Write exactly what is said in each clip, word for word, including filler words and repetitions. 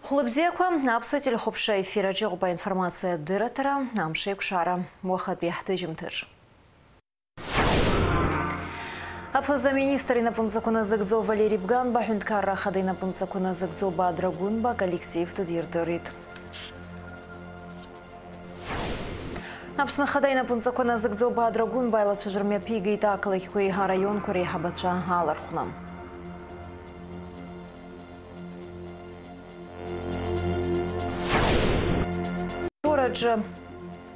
Хәлыбзиақәа, аԥсуа телехәаԥшра ефир аҿы иҟоуп аинформациатә дырраҭара, амш еиқәшара, уахатәи ҳҭыжьымҭаҿ. Аԥыза-министр инапынҵақәа назыгӡо Валери Бганба, аҳәынҭқарра ахада инапынҵақәа назыгӡо Бадра Гәынба аколлектив дирдырит. Аԥсны ахада инапынҵақәа назыгӡо Бадра Гәынба аилацәажәара мҩаԥигеит ақалақьқәеи араионқәа реиҳабацәа алархәны. Тураҿы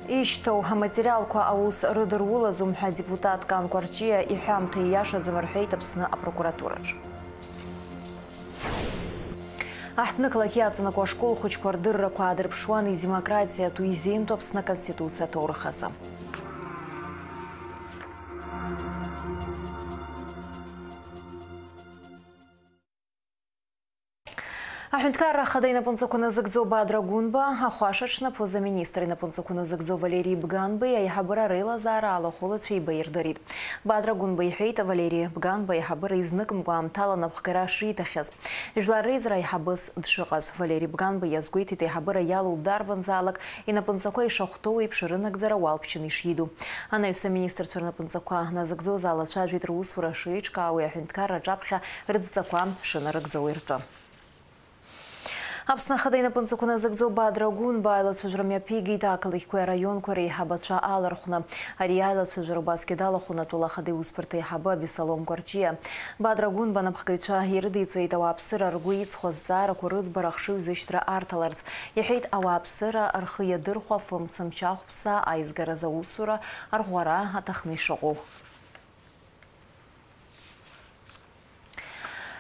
ишьҭоу аматериалқәа аус рыдырулаӡом ҳәа адепутат Кан Кәарҷиа иҳәамҭа ииашаӡам рҳәеит Аԥсны апрокуратураҿ. Аҳҭнықалақь иаҵанакуа ашкол хәыҷқәа рдыррақәа аадырԥшуан идемократиатәу изеинтәу Аԥсны Аконституциа аҭоурых азы. Аҳәынҭқарра ахада инапынҵақәа назыгӡо Бадра Гәынба, ахәаша аҽны аԥыза-министр инапынҵақәа назыгӡо Валери Бганбеи аиҳабыра реилазаара алахәылацәа еибаирдырит. Бадра Гәынба иҳәеит, Валери Бганба аиҳабыра изныкымкәа аамҭала анапхгара шиҭахьаз, жәлар реизара аиҳабыс дшыҟаз. Валери Бганба иазгәеиҭеит, аиҳабыра иалоу дарбанзаалак инапынҵақәа ишахәҭоу еиԥш рынагӡара уалԥшьаны ишиду. Анаҩс аминистрцәа рнапынҵақәа назыгӡоз алацәажәеит русура шеиҿкаауеи аҳәынҭқарра аҿаԥхьа рыдҵақәа шынарыгӡауеи ртәы. Аԥсны ахада инапынҵақәа назыгӡо Бадра Гәынба аилацәажәара мҩаԥигеит ақалақьқәеи араионқәеи реиҳабацәа алархәны. Ари аилацәажәара убасгьы далахәын атәыла ахада иусбарҭа аиҳабы Абесалом Кәарҷиа. Бадра Гәынба анапхгаҩцәа ирыдиҵеит ауааԥсыра ргәы иҵхо азҵаарақәа рыӡбара ахшыҩзышьҭра арҭаларц. Иҳәеит, ауааԥсыра рхы иадырхәо афымца мчы ахәԥса аизгаразы аусура арӷәӷәара аҭахны ишыҟоу.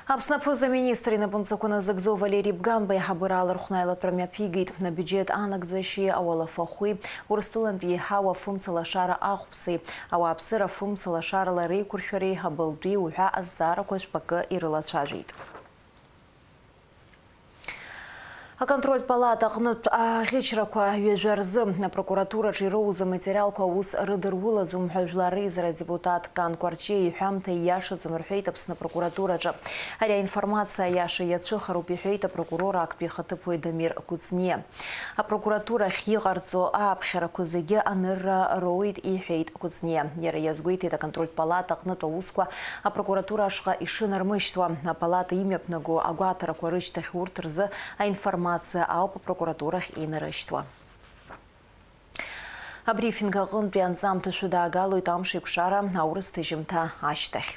Аԥсны аԥыза-министр инапынҵақәа назыгӡо Валери Бганба аиҳабыра алархәны аилатәара мҩаԥигеит. Абиуџьет анагӡашьеи ауалафахәи, Урыстәылантәи еиҳау афымца лашара ахәԥсеи, ауааԥсыра афымца лашарала реиқәыршәареи, абылтәи уҳәа азҵаарақәа жәпакы ирылацәажәеит. Аконтрольтә палата аҟнытә аӷьычрақәа ҩажәа рзы апрокуратураҿы ироуз аматериалқәа аус рыдырулаӡом ҳәа жәлар реизара адепутат Кан Кәарҷиа иҳәамҭа ииашаӡам рҳәеит Аԥсны апрокуратураҿы. Ари аинформациа аиаша иацәыхароуп иҳәеит апрокурор актәи ахаҭыԥуаҩ Дамир Кәыҵниа. Апрокуратурахь иҟарҵо ааԥхьарақәа зегьы анырра роуеит, иҳәеит Кәыҵниа. Иара иазгәеиҭеит аконтрольтә палата аҟнытә аусқәа апрокуратура ашҟа ишынармышьҭуа. Апалата имҩаԥнаго агәаҭарақәа рышьҭахь урҭ рзы аинформациа ауп апрокуратурахь инарышьҭуа. Абрифинг аҟынтәи анҵамҭа шәыдаагалоит амш еиқәшара аурыс ҭыжьымҭа ашьҭахь.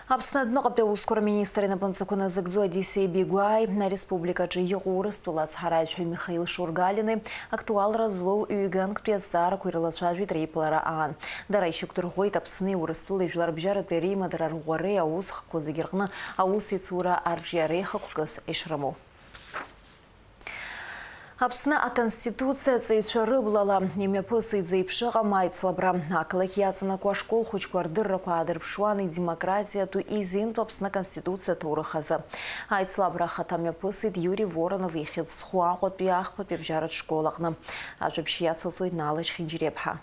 Аԥсны адәныҟатәи аусқәа рминистр инапынҵақәа назыгӡо Одиссеи Бигәааи ареспубликаҿы иҟоу Урыстәыла ацҳаражәҳәаҩ Михаил Шургалини актуалра злоу ҩганктәи азҵаарақәа ирылацәажәеит реиԥылара аан. Дара ишьақәдырӷәӷәеит Аԥсни Урыстәылеи жәларбжьаратәи реимадара рӷәӷәареи аусхкқәа зегьы рҟны аусеицура арҿиареи хықәкыс ишрымоу. Аԥсны Аконституциа аҵаҩцәа рыблала имҩаԥысит зеиԥшыҟам аицлабра. Ақалақь иаҵанакуа ашкол хәыҷқәа рдыррақәа аадырԥшуан идемократиатәу изинтәу Аԥсны Аконституциа аҭоурых азы. Аицлабра ахаҭа мҩаԥысит Иури Воронов ихьӡ зху Аҟәатәи ахԥатәи абжьаратә школ аҟны. Ажәабжь иацылҵоит Наала Чхинџьириаԥҳа.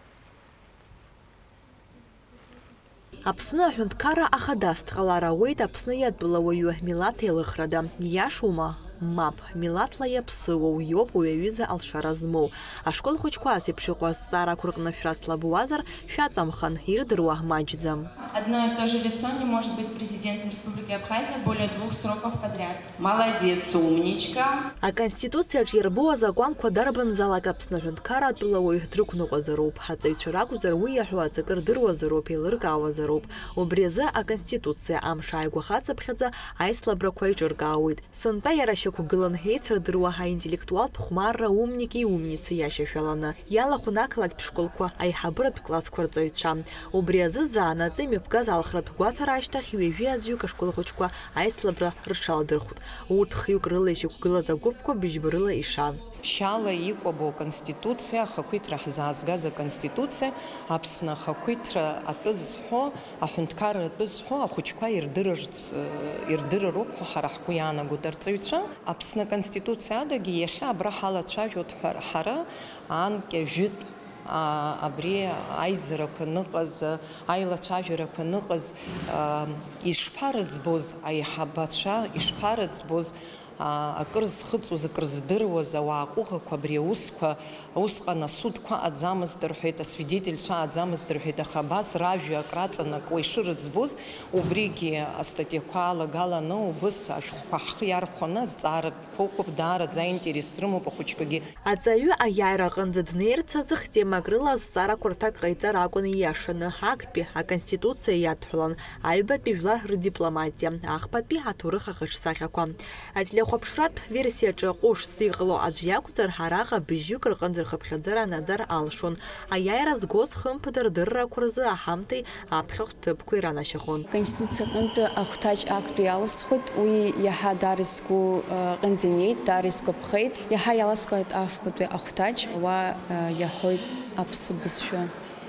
Аԥсны аҳәынҭқарра ахадас дҟалар ауеит Аԥсны иатәылауаҩы милаҭ еилыхрада. Ииашоума? Мап, милаҭла иаԥсыуоу иоуп уи аҩыза алшара змоу. Ашкол хәыҷқәа ас еиԥш иҟоу азҵаарақәа рҟны шәрацлабуазар, шәаҵамхан, ирдыруа маҷӡам. Одно и то же лицо не может быть президентом Республики Абхазия более двух сроков подряд. Молодец, умничка. Аконституциаҿ иарбоу азакәанқәа дарбанзаалак Аԥсны аҳәынҭқарра атәылауаҩ дрықәныҟәазароуп. Аҵаҩцәа ракәзар, уи иаҳәо аҵакы рдыруазароуп, еилыркаауазароуп. Убри азы Аконституциа амш ааигәа ахацыԥхьаӡа аицлабрақәа еиҿыркаауеит. Сынтәа иара шьақәгылан еицырдыруа аинтеллектуалтә хәмарра умники, умницы иашьашәаланы. Иалахәын ақалақьтә школқәа аиҳабыратә классқәа рҵаҩцәа. Убри азы заанаҵы имҩаԥгаз алхратә гәаҭара ашьҭахь ҩажәи аӡәҩык ашкол ахәыҷқәа аицлабра рҽаладырхәт. Урҭ хҩык рыла ишьақәгылаз агәыԥқәа быжьба рыла ишан. Шьала икәабо аконституциа, ахақәиҭра ҳзаазгаз аконституциа, Аԥсны ахақәиҭра атәы зҳәо, аҳәынҭқарра атәы зҳәо ахәыҷқәа ирдырырц, ирдыруп ҳәа ҳара ҳгәы иаанагоит арҵаҩцәа. Аԥсны аконституциа адагьы иахьа абра ҳалацәажәоит ҳәа ҳара анкьа жәытә, а, абри аизарақәа ныҟаз, аилацәажәарақәа ныҟаз, а, ишԥарыӡбоз аиҳабацәа, ишԥарыӡбоз, А, акыр зхыҵуаз, акыр здыруаз ауаа ҟәыӷақәа абри аусқәа, усҟан асудқәа аӡамызт рҳәеит, асвидетельцәа аӡамызт рҳәеит, аха абас ражәа акраҵанакуа ишырыӡбоз, убригьы астатиақәа алагаланы убыс ашәҟәқәа ҳхы иархәаны азҵаара ԥыхәоуп, даараӡа аинтерес рымоуп ахәыҷқәагьы. Аҵаҩы аиааира аҟынӡа днеирц азы хтемак рыла азҵаарақәа рҭак ҟаиҵар акәын ииашаны, актәи аконституциа иадҳәалан, аҩбатәи жәлар рдипломатиа, ахԥатәи аҭоурых ахаҿсахьақәа. Ателехәаԥшратә версиаҿы ҟәышс иҟало аӡә иакәзар, араҟа быжьҩык рҟынӡа рхыԥхьаӡара анаӡар алшон. Аиааира згоз хымԥада рдыррақәа рзы аҳамҭеи аԥхьахә ҭыԥқәеи ранашьахон. Аконституциа аҟынтәи ахәҭаҷ актәи иалысхуеит, уи иаҳа даара изгәы, э, ҟынӡа инеит, даара изгәаԥхеит, иаҳа иаласкааит афбатәи ахәҭаҷ, уа, э, иаҳәоит аԥсуа бызшәа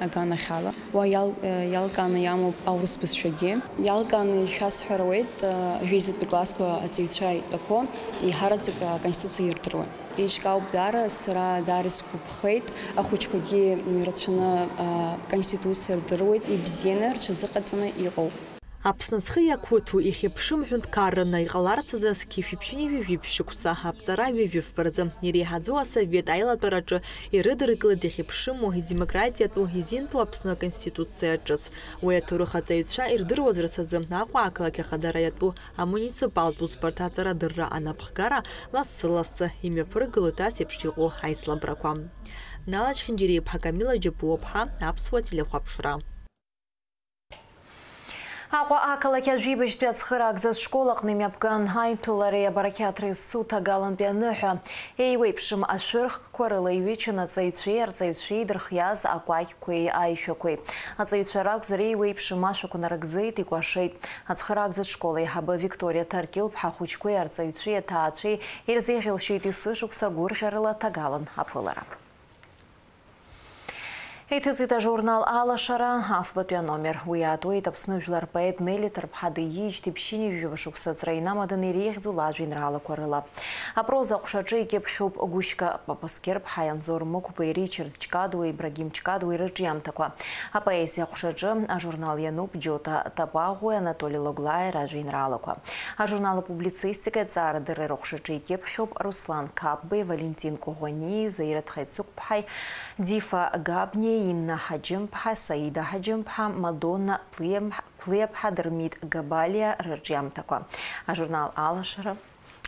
аганахьала. Уа иал-, э, иалкааны иамоуп аурыс бызшәагьы. Иалкааны ишәасҳәар ауеит, э, жәеизатәи классқәа аҵаҩцәа итәақәо еиҳараӡак аконституциа ирдыруан. Еиҿкаауп даара, сара даара исгәаԥхеит. Ахәыҷқәагьы ирацәаны, а, аконституциа рдыруеит, ибзианы рҽазыҟаҵаны иҟоуп. Аԥсны зхы иақәыҭоу ихьыԥшым ҳәынҭқарраны иҟаларц азы зқьи жәшәи ԥшьынҩажәи жәиԥшь шықәса аԥҵара ҩажәи фба рзы иреиҳаӡоу асовет аилатәараҿы ирыдыркылеит ихьыԥшыму, идемократиатәу, изинтәу Аԥсны Аконституциа ҿыц. Уи аҭоурых аҵаҩцәа ирдыруаз рацәазы Аҟәа ақалақь ахадара иатәу амуниципалтә усбарҭа аҵарадырра анапхгара лассы-лассы имҩаԥыргылоит ас еиԥш иҟоу аицлабрақәа. Нала Чхинџьариа-иԥҳа, Камила Џьапуа-ԥҳа, Аԥсуа телехәаԥшра. Аҟәа ақалақь ажәибжьтәи ацхыраагӡатә школ аҟны имҩаԥган аиԥылареи абарақьаҭреи зцу ҭагалантәи аныҳәа. Еиуеиԥшым ашәырхкқәа рыла иҩычан аҵаҩцәеи арҵаҩцәеи идырхиаз акәакь қәеи аишәақәеи. Аҵаҩцәа ракәзар, еиуеиԥшым ашәақәа нарыгӡеит, икәашеит. Ацхыраагӡатә школ аиҳабы Викториа Ҭаркьыл-ԥҳа ахәыҷқәеи арҵаҩцәеи аҭаацәеи ирзеиӷьалшьеит есышықәса гәырӷьарала ҭагалан аԥылара. Иҭыҵит ажурнал Алашара афбатәи аномер. Уи иаатуеит Аԥсны жәлар поет Нели Ҭарԥҳа диижьҭеи ԥшьынҩажәи жәаба шықәса аҵра инамаданы иреиӷьӡоу лажәеинраалақәа рыла. Апроза аҟәшаҿы икьыԥхьуп Гәышька Папасқьыр-ԥҳаи Анзор Мықәбеи Ричард Ҷкадуеи Ибрагим Ҷкадуеи рырҿиамҭақәа. Апоезиа аҟәшаҿы ажурнал иануп Џьота Тапаӷәуеи Анатоли Логлаи ражәеинраалақәа. Ажурнал апублицистикеи аҵаарадырреи рыҟәшаҿы икьыԥхьуп Руслан Қапбеи, Валентин Коӷониеи, Заира Тхаицықәԥҳаи, Дифа Габниеи, Инна Ҳаџьымԥҳа, Саида Ҳаџьымԥҳа, Мадонна Ԥлиа-, Ԥлиаԥҳа, Дырмит Габалиа рырҿиамҭақәа. Ажурнал Алашара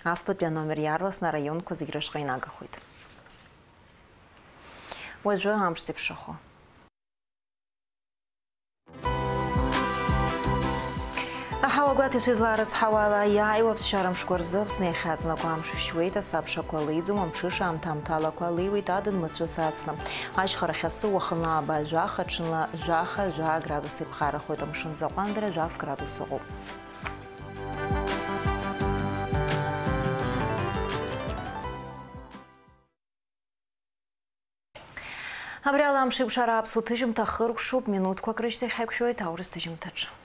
афбатәи аномер иаарласны араионқәа зегь рышҟа инагахоит. Уажәы амш зеиԥшрахо. Аҳауа гәаҭеицәа излаарыцҳауа ала, иааиуа аԥсшьара мшқәа рзы Аԥсны иахьаҵнакуа амш шәшьуеит, асабшақәа леиӡом, амҽыша аамҭа-аамҭалақәа леиуеит, адын мацәыс ацны. Ашьхарахь асы уахынла ааба жәаха, ҽынла жәаха, жәаа градус еиԥхарахоит, амшын заҟәандара жәаф градус ыҟоуп. Абри ала амш еиқәшара аԥсуа ҭыжьымҭа хыркәшоуп, минуҭқәак рышьҭахь ҳаиқәшәоит аурыс ҭыжьымҭаҿы.